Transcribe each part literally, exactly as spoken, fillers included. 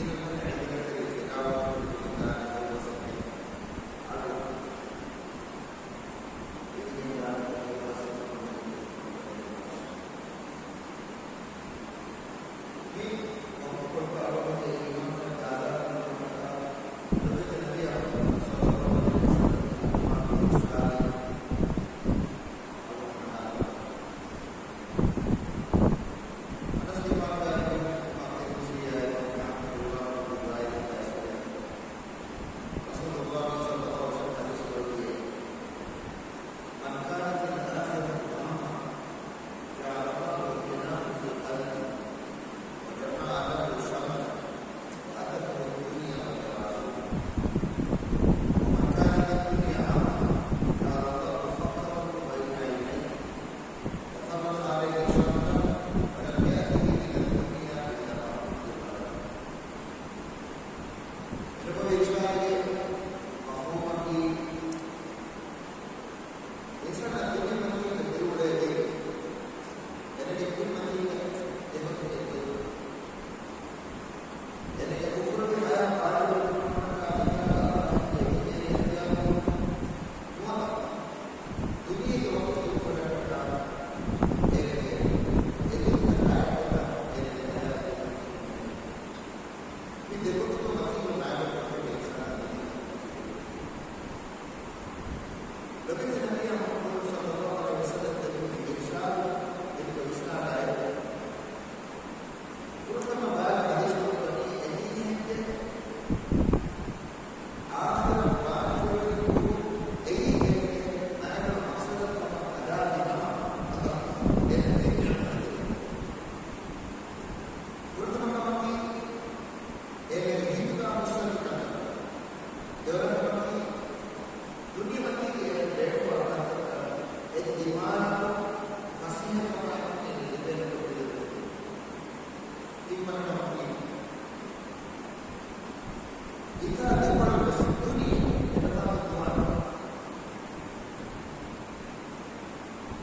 من كانت الآخرة همه جعل الله غناه في قلبه وجمع له شمله وأتته الدنيا وهي راغمة. ومن كانت الدنيا همه جعل الله فقره بين عينيه وفرق عليه شمله ولم يأته من الدنيا إلا ما قدر له. އެނަމަވެސް އިސްލާމްގެ މަފްހޫމަކީ އިންސާނާ ދުނިޔެމަތީގަ ދިރިއުޅޭ ދެ، އެނެގެ ކުރިމަތީގަ ދެ ގޮތެއް ދެ. އެނެގެ އުފުރުވި ހަޔާތް ބާއްޖަވެރިކުރުމަކާ މިތާގަ އައިސް ދެ ދުނިޔެ އިހްތިޔާރު ނުވަތަ ދުނިޔޭގެ ވަގުތު އުފުރެއްވަން އޭގެ އެ ދުނިޔެ ކާއެއް ކޮށްލާ އެނެގެ ހަޔާތް މި ދެގޮތުގެ މަތީގަ މާތްކޮށްގެން އިންސާނާ ދުނިޔެ ލޮބުވެތި ނަބިއްޔާ މުޙައްމަދު ޞައްލައްލާހު ޢަލައިހި ވަސައްލަމް ދެއްވި އިރުޝާދު ދެން އިރުޝާދާއެކު ފުރަތަމަ ބަޔަކަށް ހަދީސް ކުރައްވަނީ އެމީހެއްގެ އާޚިރަތް ބާއްޖަވެރި ކުރުން އެއީ އެމީހެއްގެ ނަޔަގަނޑު މަޤްޞަދަށް ކަމަށް އަދާވީ ހަމަ އަދާ އެ ނިޢުމަތެއް. ފުރަތަމަ ކަމަކީ، އޭނަގެ ހިތުގަ މުސްލިމް ކަންތައް. ދެވަނަ ކަމަކީ، ދުނިޔެމަތީގެ އޭނަ ބޭނުންވާ ކަންތައްތައް އެ ދިމާލަކުން ފަސޭހަކަމާއެކު އޭނަ ލިބޭނެ ކުރިއަށް. ތިންވަނަ ކަމަކީ، ހިތާ ދެކޮޅަށް ވެސް ދުނިޔެ އެންމެ ފަހުން ނުވާނެ.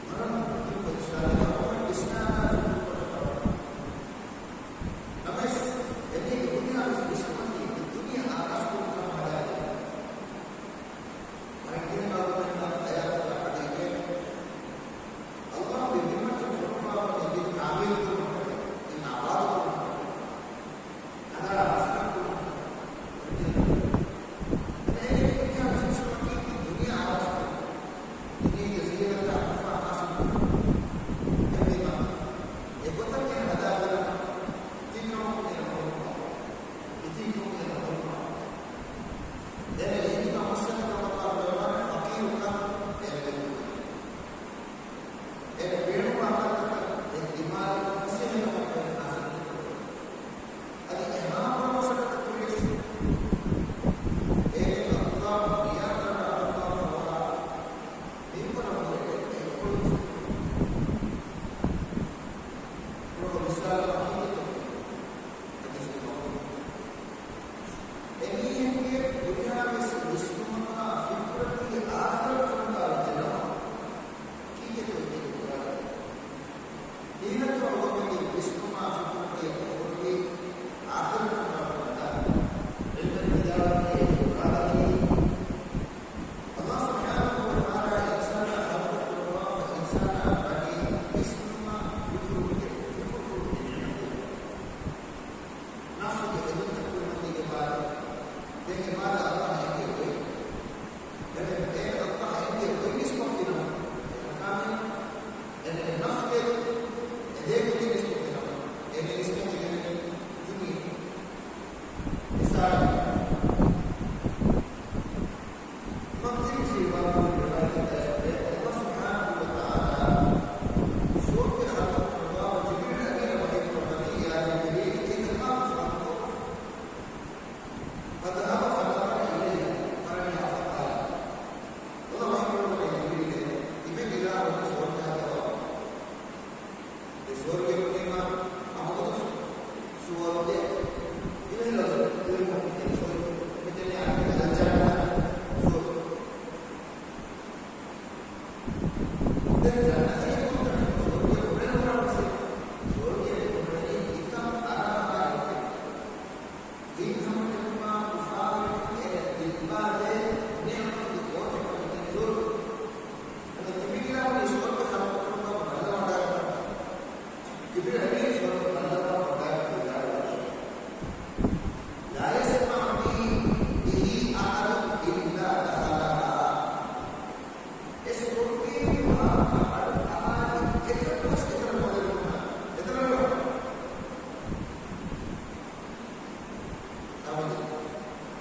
ވަރަށް މުހިއްމު އިރުޝާދެއް އަޅުގަނޑު ވިސްނާލާ ފިކުރުކޮށްލަ ބަލަން. ނަމަވެސް، އެމީހެއްގެ ބުނިޔާދު ވިސްނުމަކީ މި ދުނިޔެ އާކާސް ކުރުން ކަމަށް ހަދާދޭނެ. ބައެއް ގިނަ ބާވަތުގެ އާޔާތުގަ އަޑުއިވޭ. ﷲ ގެ ނިޢުމަތުން ފޮނުވާފަ އެ ދިން ތާމީރު ކުރުމަށްޓަކައި، ދިން އާބާދު ކުރުމަށްޓަކައި، ހަނދާން މަސައްކަތް ކުރުމަށްޓަކައި،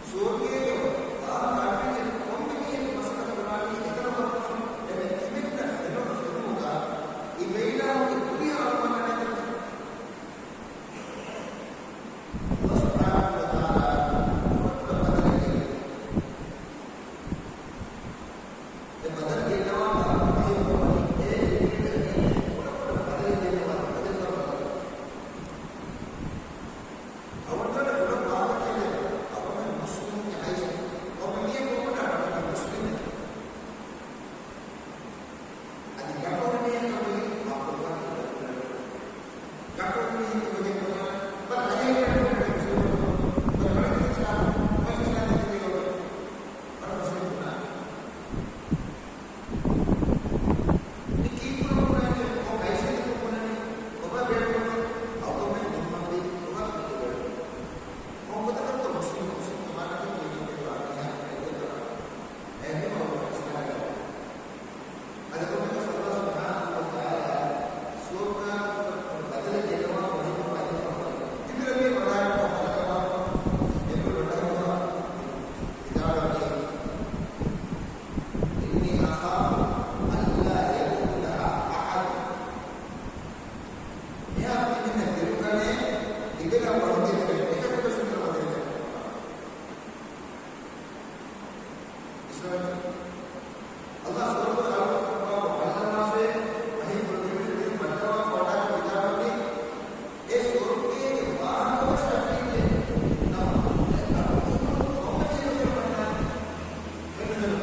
ސުވަރުގޭގެ ވާހަކަ އަޑުއިވިއްޖެ ކޮންމެ މީހަކު މަސައްކަތް ކުރާނީ އެތަނަށް ވަންދެން އެމެ ތިބެންނަށް ފެނުނު ފެނުމުގަ އިބައިލާހުގެ ކުރިއަށް އަޅުގަނޑަށް ނެތަން. ﷲ ސުބްޙާނަހޫ ވަތަޢާލާ ފުރަތަމަ ބަދަލެއް ދެއްވި. އެ ބަދަލު ގެންނަވާ ބައި ވަނީ އޭގެ ކުޑަ ކުޑަ ބަދަލެއް ގެންނަވާ ބަދަލު ކަމަށް. އަވަންދަން ކުޑަ ވާހަކަ ކިޔަލެވޭ. އަވަމެން މުސްލިމުންގެ ހައިސިއްޔަތު އަވަމެން މިއަދު ކޮންމެ އަޑަކަށް މުސްލިމެއް. އަދި ގަކޮޅު މީހަކަށް ވަނީ މާ ކުރުވާ ކިޔަލެވޭ. ގަކޮޅު މީހަކަށް ވަނީ ކުރުވާ ބަލަ ހައްޔަރު ކަނޑު ކަނޑު މުސްލިމުން. ބަލަ ބަލަ އިސްލާމް، ބަލަ އިސްލާމް ދީނުގަ ވަނީ. ބަލަ މުސްލިމުން. މި ކީއްކުރަން ބުނަނީ؟ ކޮން ހައިސިއްޔަތަކުން ބުނަނީ؟ އޮބާ ބޭނުންވަނީ އަޅުގަނޑުމެން ދިންމަތީ އޮބާ މި ބޭނުން. ކޮން ގޮތަކަށްތޯ މުސްލިމް މުސްލިމް ޒަމާނަކަށް ކީއްކުރެއްވާ މީހާ ބޭނުން ކުރާ. އެހެންވީމަ އަޅުގަނޑު އިސްލާމް އަދި ކޮންމެއަކަސް ﷲ ސުބްޙާނަހޫ ވަތަޢާލާ ސުވަރުގާ ބަދަލެއް ދެންނަވާ ވަޙީކޮށް އަދި ފަރުވާ. ޖިބްރީލް ވަޑައިގަންނަވާ ވަޑައިގަންނަވާ އެބަ ވަޑައިގަންނަވާ ވިދާޅުވަނީ، إني أخاف ألا يدخلها أحد. މިހާރު ތިމެންނަށް ބިރުގަނޭ ލިބެން ވަރުގެ ތެރެއަށް އެކަކުވެސް މި ބަދަލެއް ދެންނަވާ. އިސްލާމް ﷲ ސުވަރުގެ އަޅުކަން ބައްލަވާފައި ވަޙީ ކުރެއްވި ބައްލަވާފަ ވަޑައިގަންނަވާ ވިދާޅުވަނީ، އެ ސުވަރުގޭގެ ވާހަކަވެސް އަޑުއިވިއްޖެ. ނަމަ އެ އަޑު އިވުނު ކޮންމެ މީހަކަށް ވަންނާނެ. ފެނުނު.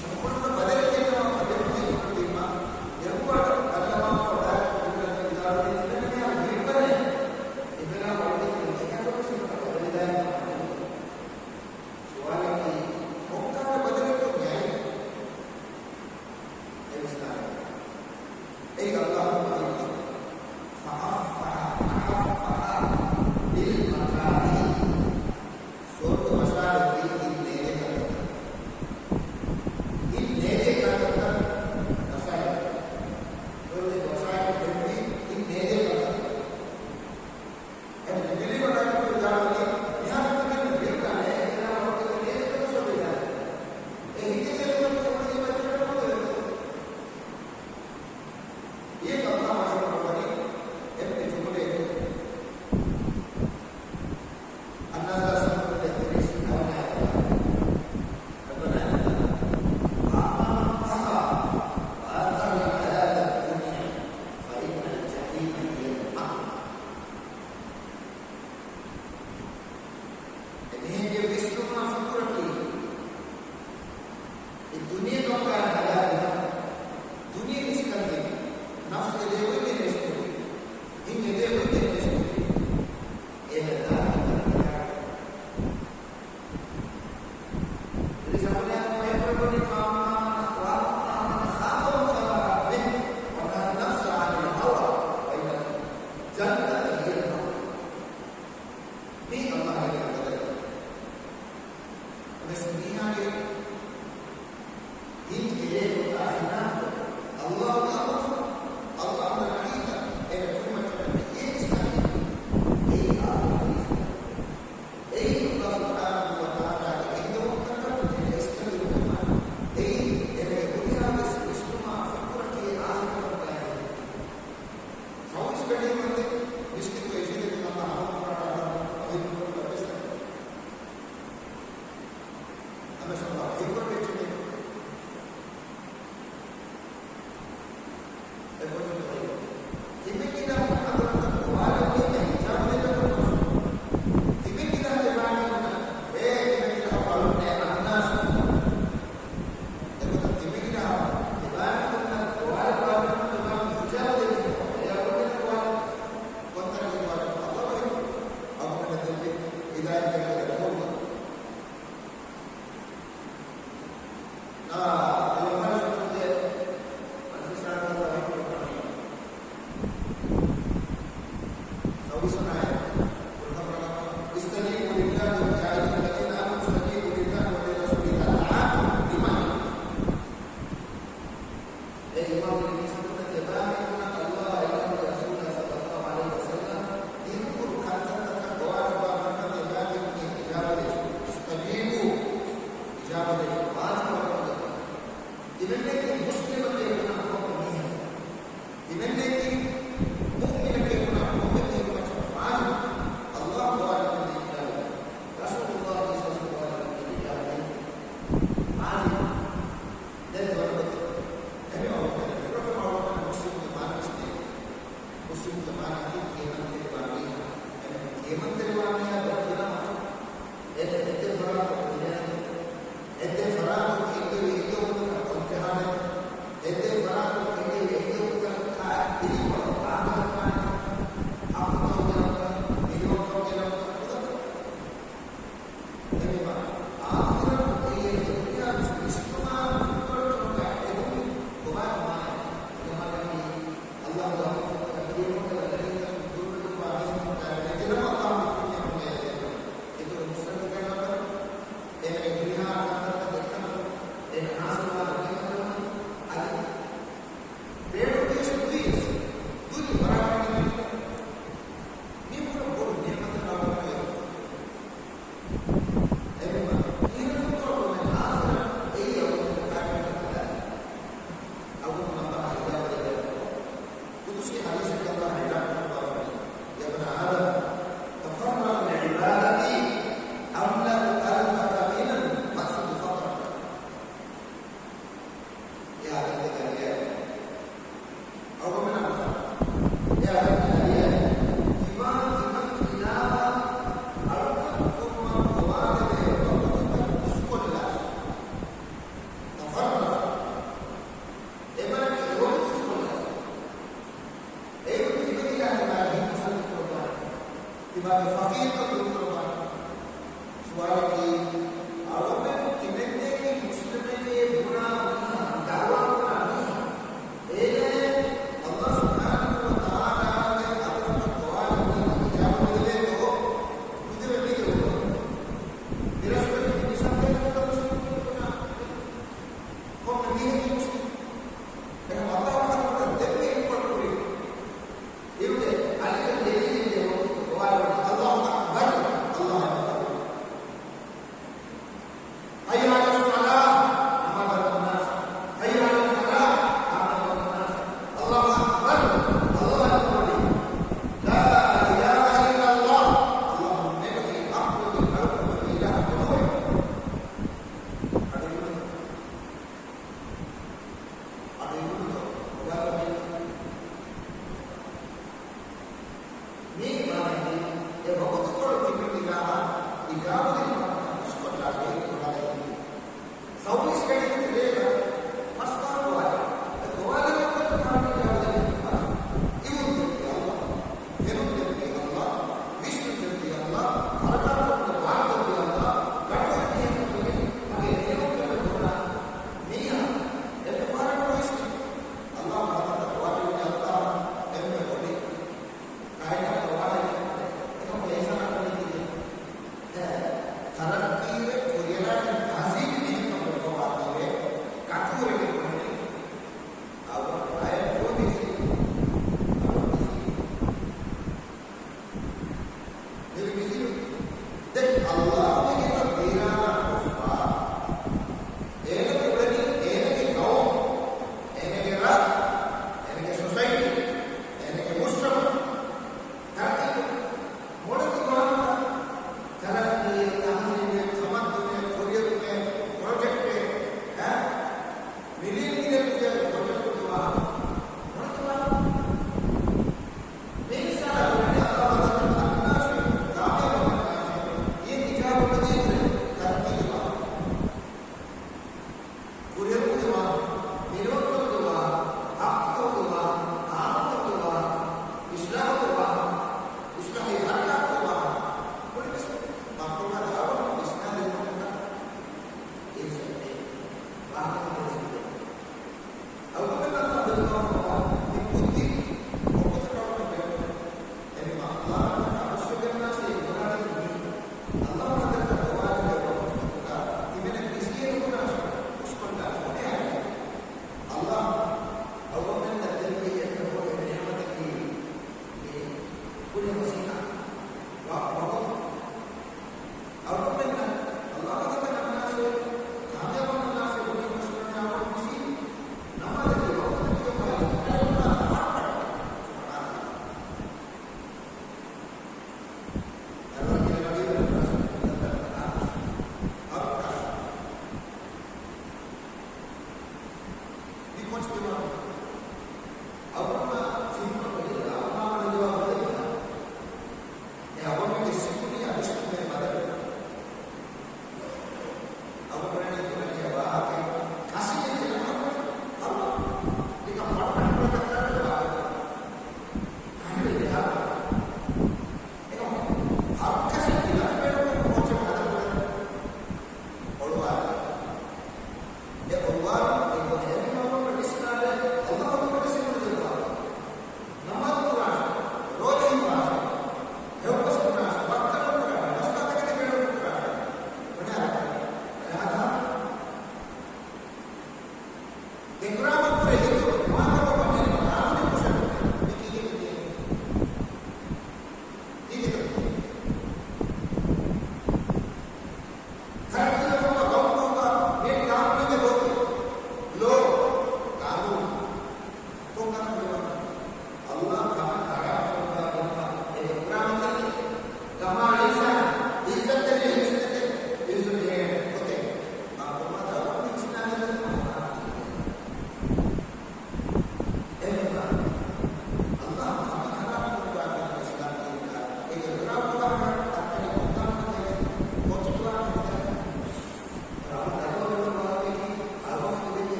ނަމަ ކުޑަކުޑަ ބަދަލެއް ގެންނަވާ ބަދަލު ހީކުރެއްވީމަ، ދެން ވަޑައިގަންނަވާ ވަޑައިގަންނަވާ ވިދާޅުވީ ތިމެން މިހާރު ބިރުގަނޭ. އެބެލާ ވަރުގެ ތެރެއަށް އެކަކުވެސް މި ބަދަލެއް ދެންނަވާނެ. ސުވާލަކީ، ކޮންކަހަލަ ބަދަލެއްތޯ މިއައީ؟ އެ ވިސްނާލަން. އެއީ ﷲ ގެ ވަޙީ. فأصبح، فأصبح بالمكاره. ސުވަރުގެ މަށާލެއްވީ އިން ނޭދޭ ކަންތައްތައް. އިން ނޭދޭ ކަންތައްތައް މަށާލެއްވީ. ސުވަރުގެ މަށާލެއްވީ އިން ނޭދޭ ކަންތައްތައް. އެ ޖިބްރީލް ވަޑައިގަންނަވާ ވިދާޅުވަނީ، މިހާރު ތިމެން ބިރުގަނޭ، އެކަލާ ވަރުގެ ނޭދޭ ކަންތައް ބިރުގަނޭ. އެ ހިތްގަދަ ކަންތައް އެ ވަރުގެ ވަޖީހަކަށް ނުދެވޭތޯ؟ އެއީ ﷲ މަޝްހޫރު ކުރައްވަނީ އެންމެ ޖުމުލައެއް. النازعات ސޫރަތުގެ ތިރީސް ނަވަ އާޔަތް. ރައްބަނާ އިންނަ، فأما من طغى وآثر الحياة الدنيا فإن الجحيم هي المأوى. އެމީހެއްގެ ވިސްނުމާ ފިކުރަކީ، އެ ދުނިޔެ ކަމުގައި ހަލާކުވުމަށް ދުނިޔެ ނިސްކަންދީ، ނަފްސު އެދޭ އޮތް ދެން ނެސްކުރީ، ހިތް އެދޭ އޮތް ދެން ނެސްކުރީ. އޭނަ ދާނީ ދަންނަ ކަންތައް. އެމަންތެރިވާނީ ދޮށި ފިލަމަށް. އެ އެއްދެ ފަރާތު ކުލިއަނެ. އެއްދެ ފަރާތު އެނގެވި އެއްޔަހުންތަކަށް ކޮންޖަހާނެ. އެއްދެ ފަރާތު އެނގެވި އެއްޔަހުންތަކަށް ކާ ދިރިވަޅު ބާނގަލަކާނެ. ހަފުތައުގެ ނަމުގަ، މިލިޔަންކަމުގެ ނަމުގަ ނުދައްކާ. އެހެންވީމަ، އާޚިރަތު އެއީ ދުނިޔާ ވިސްނުމާ ފިކުރުކުރުމުގަ އެދުން ކޮބާ ކަމާއެކު؟ އެކަމާ އެއީ އައްލާހު ދާން ފުރުސަތަކަށް ކިޔެމުންތަކަށް ލެވީތަ ދުރުވެތިކުރާ މީހުން ކައިރިވެ ދިރަމަ އައްލާހު ދެއްކުންޏެއް ނުވޭ. އެތުރު މުސްރަތުގެ ނަމަ އޭނަގެ ހުރިހާ ކަންތައްތައް ދެއްކަން އޭނަ ހާސިލުވާ ނުވި ކަންތައް އަދި ބޭނުންވިޔަސް ނުވިޔަސް ދުނި ވަރާގަންނަ މީ ބޮޑު ނިޢުމަތެއް އަޅުގަނޑުގެ އެހެންވީމަ، އިހުރަތުން ކުރުމެއް އާޚިރަތު އެއީ އަޅުގަނޑު ކާކު ހަދާ. އަޅުގަނޑު އައްލާހަށް ހިދާޔަތް ދެއްވާ. ޤުދުސީ ޙަދީޘެއްގަ އައްލާހު އިރްޝާދު ކުރައްވާފައި، يا ابن آدم، تفرغ لعبادتي أملأ قلبك غنى وأسد فقرك. އޭ އާދަމްގެ ދަރިޔާއޭ. އަޅުގަނޑުމެންނަށް އެ އާދަމްގެ ދަރިޔާއޭ. ތިމާ ތިމަން އިލާހަށް އަޅުކަން ކުރުމަށް ގޮވާލެވޭ ވަގުތުތައް ހުސްކޮށްލާށޭ. تفرغ. އެބައި އެ ވަގުތު ހުސްކޮށްލާށޭ. އެއިރު ތިބެ ތިބާ ތިބާގެ ހިތް މަސައްކަތް ކުރައްވާނެ. ތިބާގެ ފަޤީރުކަން ދުރުކުރައްވާނެ. ސުވާލަކީ، އަޅުގަނޑު ތިމެންދެން މުސްލިމެކޭ ބުނާ މީހާ، ދަޢުވާ ކުރާ މީހާ، އޭނާއަށް އައްލާހު ސުބްޙާނަހޫ ވަތަޢާލާގެ ޙަޟްރަތަށް ގޮވާލަނީ އިޖާބަ ދެވޭތޯ؟ ނުދެވޭ މީގެ ވަގުތު. މިރަސްކޮށް މި ސަބްޖެކްޓަކަށް މުސްލިމުން ބުނާ ކޮންމެ މީހަކީ މުސްލިމް. އެކަމް އައްލާހު ޙަޟްރަތަށް ދެންމެ އިންކޮޅު ކުރީ. އިރުގެ އަލިގަނޑު ލެވީގެން ދެ ވަގުތު ގޮވާލެވުނީ، الله أكبر، އައްލާހު އަކްބަރު. حي على الصلاة، ނަމާދަށް ވަންނާށޭ. حي على الفلاح، ނަމާދަށް ވަންނާށޭ. الله أكبر، އައްލާހު އަކްބަރު. لا إله إلا الله، އައްލާހު ނެތި ޙައްޤުގެ ކަޅުކަމަކީ އިލާހަކު ނުވޭ. އަޑު އިވުނު. އަޑު އިވުނުތޯ؟ އޮބާ މީ މާނައަކީ، އެ ވަގުތުކޮޅު ތިބި އިލާހަށް އިޖާބަ ދިނުމަށް ހުސްކޮށްލާށޭ ކުރާނެ. ސައުދީސް ގަޑީގެ ތެރޭގަ ފަސް ފަހަރު ގޮވާލި. އެ ގޮވާލި ވަގުތު ކާން އިޖާބަ ދެއްވީ؟ އިވުން ދެއްވީ އައްލާހު. ފެނުން ދެއްވީ އައްލާހު. ވިސްނުން ދެއްވީ އައްލާހު. ހަރަކާތްކުރުމުގެ ބާރު ދެއްވީ އައްލާހު. ގަޑުވެރި މީހަކު ވެގެން މަގޭ ނިޔަމަތްތައް ބުނާ މީހާ އެންމެ ފަހަރަކު ނުވިސްނި. އައްލާހު ވަރަކަތަށް ގޮވާލެވުނީ އައްލާހު އެންމެ ބޮޑި ކައިރިއަށް ގޮވާލެވުނީ. އެކަމަކު އިންސާނާ ކުރީ ކީއްވެ؟ އެ، ތަރައްޤީވެ ކުރިއަރާގެން ތަހުޒީބީ މީހެއްކަން ބޮޑުކޮށް ވާތީވެ، ކަތުވެރިގެ ކުރަނީ. އަވަ އައި އެމް ޓޫ ބިޒީ. އަވަ ބިޒީ. ވެރި ބިޒީ. ދެން އައްލާހުގެ ގެތައް ވީރާނާ ކޮށްފަ، އޭނަ އުޅެނީ އޭނަގެ ޤައުމު، އޭނަގެ ރަށް، އޭނަގެ ސޮސައިޓީ، އޭނަގެ މުޖްތަމަޢު. ތަރައްޤީ މޮޅަށް ދިމާވާ ތަރައްޤީ، ތަހުޒީބެއް، ތަމައްދުނެއް، ކުރިއެރުމެއް، ޕްރޮޖެކްޓެއް، އަ، މިލިއަން މިލިއަން ރުފިޔާގެ ޕްރޮޖެކްޓު ދިމާވާ މޮޅަށް ދިމާވާ. މި އިންސާނާ ކުރަނީ އައްލާހު ތަޢާލާ އަންނާށޭ، ކާމި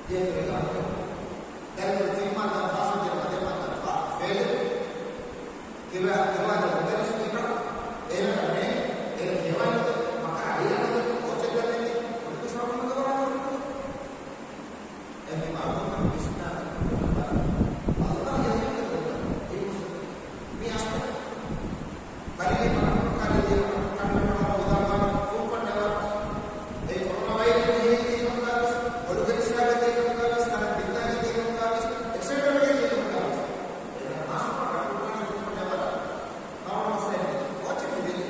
ދެން ތިމާ ދަން ފާސަ ދެން މަދެމާ ދަން ފާ ފޭލެ. ކިބަ ކިބަ ދެން ދެން ސްޕީކަރ އޭނަ ނޭ އޭނަ ކިޔަވާނެ މަކާ ހިޔާނެ ކޯޗެއް ދަންނެ ކޮން ސަބަބުން ދަވާ ކުރުން. އެމީ މައުލޫމާތު ވިސްނާ އަލްލާހް ޔަޤީން ކޮށް އެއީ މުސްލިމް މީ އަސްލު. ބަލިގެ މަރުކާލި ދޭ މަރުކާލި މަރު ހުދާ މާ ފުންކޮށް ނެވާ. އެ ކޮރޯނާ ވައިރަސް ހޭދީ ހުންދާވެސް، އޮލުގެ ރިސާގެ ދޭ ހުންދާވެސް، ކަނަ ބިއްލާގެ ދޭ ހުންދާވެސް، އެކްސައިޓް ވެގެން ދޭ ހުންދާވެސް. އެ މާސް މަރު ކުރާނީ ފުންކޮށް ނެވާ. ތަވަ މައްސަލަ ކޯޗެއް މި ދެނީ.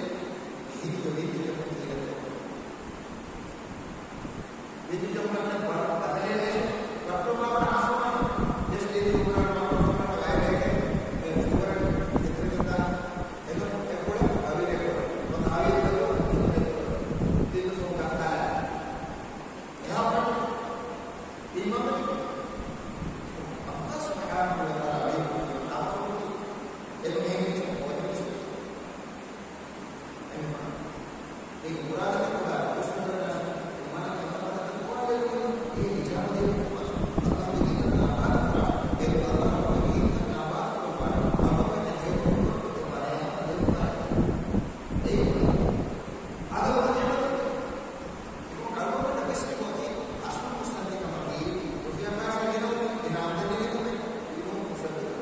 މި ހިނދުގެ ވިންދު ޖަހުން ތިހިރެއް. ވިންދު ޖަހުމަށް ބަ-، ބަދަލެއް ނެތް. ޑޮކްޓަރު ބާބަ ހާސްވަނީ ޖަސްޓް އެ ދިހުގަނޑު ޑޮކްޓަރު ވައިރޭގެ އެ ފިވަރ ފެތުރިގެންދާ އެދުން އެކުޅެ ހަވީރެކު އޮން ހަވީރެކު ވިންދު ސޯ ގަންނާލާ. އެހާ ވަނީ އީމާން އައްލާހު ސުބްޙާނަހު ވަ ތަޢާލާ ވެހި ކުރި އެ މީހެއްގެ އެ މާނަ، އޭގެ މުރާދަކީ ކޮބާ؟ މުސްލިމުންނަށް އީމާނަކީ އައްލާހު މަދަދަކީ ކޮބާ ލެއްވުނީ؟ އޭ އިޖާބަ ދޭ ކޮބާ؟ އައްލާހުގެ ދީނަށް ނާބާލަ ކުރާ، އޭރު އައްލާހުގެ ދީނަށް ނާބާލަ ކުރައްވާ، އަޅުގަނޑަށް ހެޔޮ ކުރައްވާ، އެ ބަޔާން ދެއްވާ. އޭ އައްލާހުގެ ނިޢުމަތަކީ އެކަމަކު އަޅުގަނޑަށް ވެސް މި ގޮތީ އަސްލު މުސްލިމް ކަމަކީ، ރުފިޔާ ފައިސާ ގެނައުމުން އިނާމް ދެންނެވި ކަމެއް ނޫން މުސްލިމް.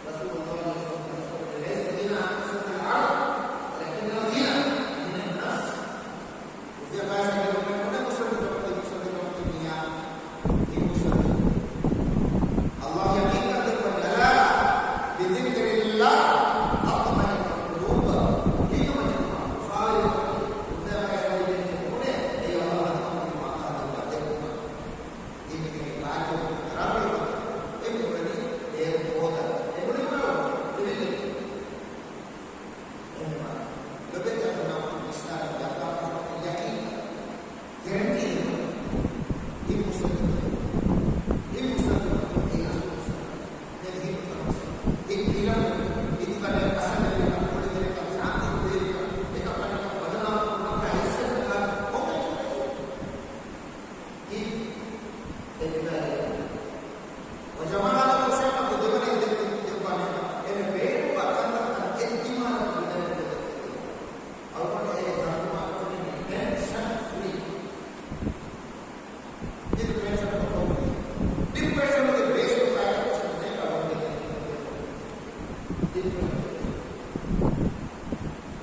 رسول الله صلى الله عليه وسلم، ليس الغنى عن كثرة العرض، ولكن الغنى غنى النفس. ރުފިޔާ ފައިސާ ގެނައުމަކީ ނޫނޭ މުސްލިމް ކަމަކީ، މުސްލިމް ކަމަކީ މީހާ، މީ މުސްލިމް. އައްލާހު ޔަޤީން ކަން ދެއްވަނީ، ألا بذكر الله تطمئن القلوب. ހިތުމަތި ފާރި ރުފިޔާ ފައިސާ ގެނައުމަކީ ނޫނޭ، އެއީ އައްލާހު ދެއްވަނީ މާ އަހަދު ދެއްވުމަށް. ދީނުގެ ރާއްޖެ ރާގަޅު އެންމެ ހުރެނީ އޭރު ހޯދަ އެ މުޅި މުނާ ލިބިގެން. އެހެންވީމާ، ލޮބެތި އަޚުންނާ އުޚްތުން އިސްލާމް ދައްކާ ޔަޤީން ގެރެންޓީ ދިނުމަށް. އިން މުސްލިމު، އިން މުސްލިމު، އިން އަސްލު މުސްލިމު. މެދު ހިންދު ތަމަސް، ހިންދު އިލަމު، ހިންދު ކަން ކަސަން ދެރިކަން، ކުޅި ދެރިކަން، ޝާންތީ ދެރިކަން، އެކަން ކަން ބަދަލާ ކުރުމަކާ ހިއްސެއް ކޮންމެ އެ އެ ވިލާޔަތު ވަޖަމާލަ ހުސެން އަބު ދެވަނަ ދެއްވި ދެއްވާނެ އޭނަ ބޭނުންވާ ކަންތައްތައް އެއްދިމާލަކަށް ވިލާޔަތު ދެއްވި. އަޅުގަނޑު އޭގެ ތަރުޖަމާ ކުރަނީ ޓެންޝަން ފްރީ. އިން ޓެންޝަން ކޮން ޑިޕްރެޝަންގެ ބޭސް ކޮށްފައި އެއް ކަމެއް ނޭނގެ އަޅުގަނޑު ޑިޕްރެޝަން.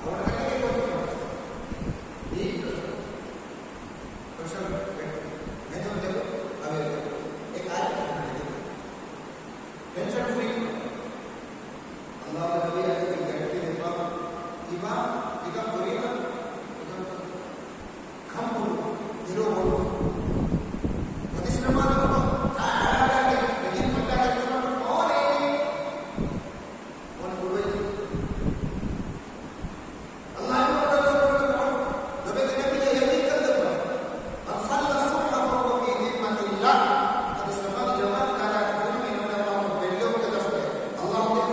އަޅުގަނޑު އަދި ކޮން ޑީޕްރެޝަން. ޕްރެޝަރު ވެއްޓުން. މެދުން ދެކު އަވެ އެ ކާރި ކަން ނެތި. ޓެންޝަން ފްރީ. އައްލާހުގެ ނަބީ އަދި ގެރެންޓީ ދެއްވާ ތިބާ މިކަން ކުރީމަ މިކަން ކަންބޮޑު ދިރޯ ބޮޑު. ހަދީސް ނަމާދު ކޮށް ތާ ހަރާގާގެ މެދިން ކޮށްލާގެ ކުރަން އޯނޭ. އޯނެ ކުރުވައި. އައްލާހު އަކްބަރު، ލޮބެތި ނަބީއަށް ޔަޤީންކަން ދެއްވާ. من صلى الصبح فهو في ذمة الله. ހަދީސް ނަމާދު ޖަމާޢަތު ކާލާ ކުރުމީ ނޫން އައްލާހު ބެއްލެވުމުގެ ދަށުގައި. އައްލާހުގެ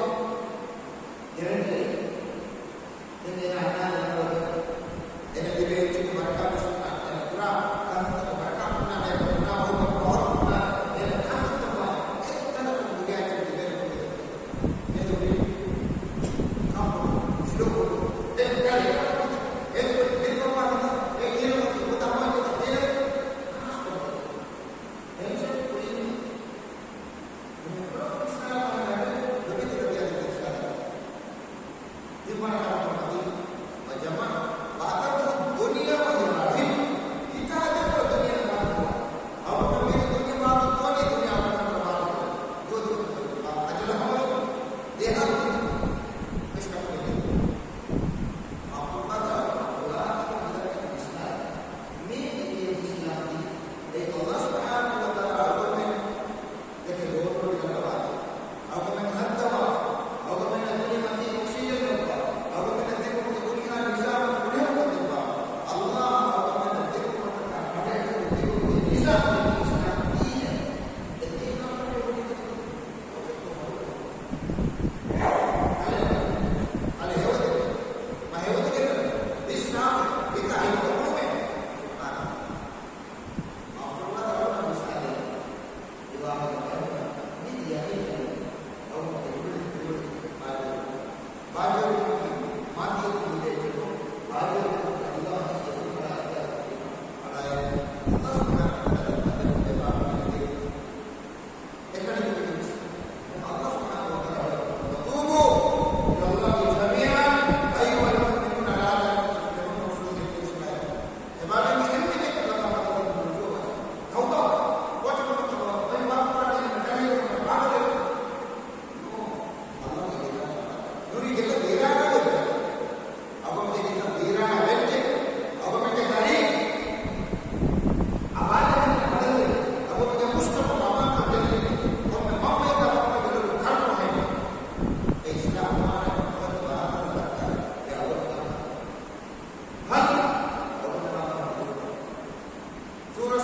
ގެރެންޓީ. ދެން އޭނާ އަންނާނެ ނަމަވެ. އޭނަ ލިބޭ އެއްޗެއްގެ ބަރަކާތް ވެސް އަންނާނެ. ކުރާ ކަންތައް ބަރަކާތް އަންނާނެ. ކުރާ ހުރި ކަން ޕަވަރ އަންނާނެ. އޭނަ ކަންތައް ވާނެ. އެއްތަނަކުން ދުނިޔެއަކީ ލިބޭނެ ކުރި. މެދުވެރި ކަންބޮޑު ސްލޯކޮށް ދެން ކަލޭ އެ ދެން ކޮށް ދެން ކޮށް ދެން ކޮށް ޓެންޝަން ފްރީ. މި ޕްރޮފެޝަނަލް މައިންޑް ލޮބެތި ރަބިޔާ ދެކެ އިސްލާމް. މި މަރުހަލާ މަތީ ވަޖަމާ ވާތަކު ދުނިޔެ ވަހި ރާހި. ހިތާ ދެކޮ ދުނިޔެ ވާތަކު. އަވަ މި ދުނިޔެ ވާތަކު ދުނިޔެ ވާތަކު ވާތަކު. ދުވަދު އަޖަލަ ހަމަލު. ދޭހާ މިސްކަޕު. މާފުކާދާ އަވަ މި ދުނިޔެ އިސްލާމް. މި ދުނިޔެ އިސްލާމް. އެ އައްލާހު ސުބްޙާނަހު ވަ ތަޢާލާ އަޅުގަނޑުމެން ދެކެ ލޯބިވެރި ކަންތައް ވާތީ. އަޅުގަނޑުމެން ހައްދަވާ. އަޅުގަނޑުމެންނަށް ދުނިޔެ މަތީ އޮކްސިޖަން ލިބުންވާ. އަޅުގަނޑުމެންނަށް ދިރިއުޅުމުގެ ބުނިހާ ނިޒާމު ފުރިހަމަކޮށްދެއްވާ. އައްލާހު އަޅުގަނޑުމެންނަށް ދިރިއުޅުމަށްޓަކާ ކަނޑައެޅި ދިރިއުޅުމުގެ ނިޒާމު އިސްލާމް ދީނެއް. އެ ދީން ކަންކަން އެބަ ހުރި އަލެ، އަލެ ހެވަދި، މަ ހެވަދިގެން ވިސްނާ، ވިތާ ހިތުގަ ބުނުމޭ. ސުބްޙާނަﷲ. މާފުކުރާ ދަރުނަ ވިސްނާ. وتوبوا إلى الله جميعا أيها المؤمنون لعلكم تفلحون. ނުވަތަ އަޅުގަނޑުމެން ވީރާނާ ވެއްޖެ. އަޅުގަނޑުމެންގެ ދަރިން، އަޅުގަނޑުމެންގެ މުޖްތަމަޢު އަމާންކަން ދެއްވި، ކޮންމެ މަންމައެއްގެ ބައްޕަގެ ދޮރު ކަރުނު ހެން. އެ އިސްލާމް އަމާނާތް މުހައްމަދު ވަރާތަން ދައްކާ އެ އަޅުގަނޑު ހަލް އަޅުގަނޑު ސޫރަ